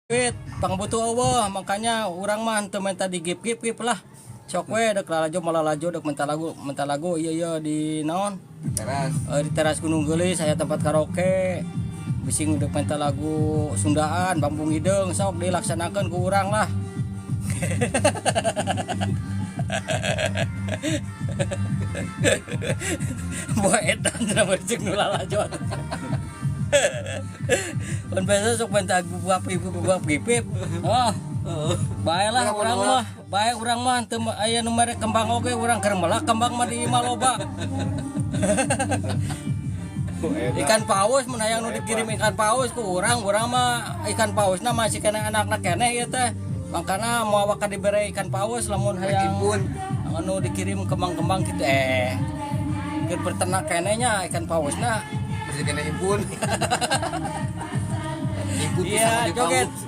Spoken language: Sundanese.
Duit pangbutuh euweuh, makanya urang mah teu minta di gip gip gip lah. Sok we dek lalajo malalajo, dek minta lagu minta lagu, iya iya, di naon? Teras. Eh, di teras Gunung Geulis saya tempat karaoke. Bising dek minta lagu Sundaan Bambu Ngideung, sok dilaksanakan ku urang lah. Buah edan cenah jeung nu lalajo. Pan biasa sok minta buah pipip buah pipip. Oh. Bae lah urang mah, bae urang mah teu aya nu mere kembang oge urang keur melak kembang mah di imah loba. Ikan paus mun hayang nu dikirim ikan paus ku urang, urang mah ikan pausna masih kena anakna keneh ieu teh. Makana moal waka dibere ikan paus lamun hayang Impun. Anu dikirim kembang-kembang gitu eh. Keur berternak keneh nya ikan pausna. Masih kena impun. Impun Iya, bisa joget. Paus.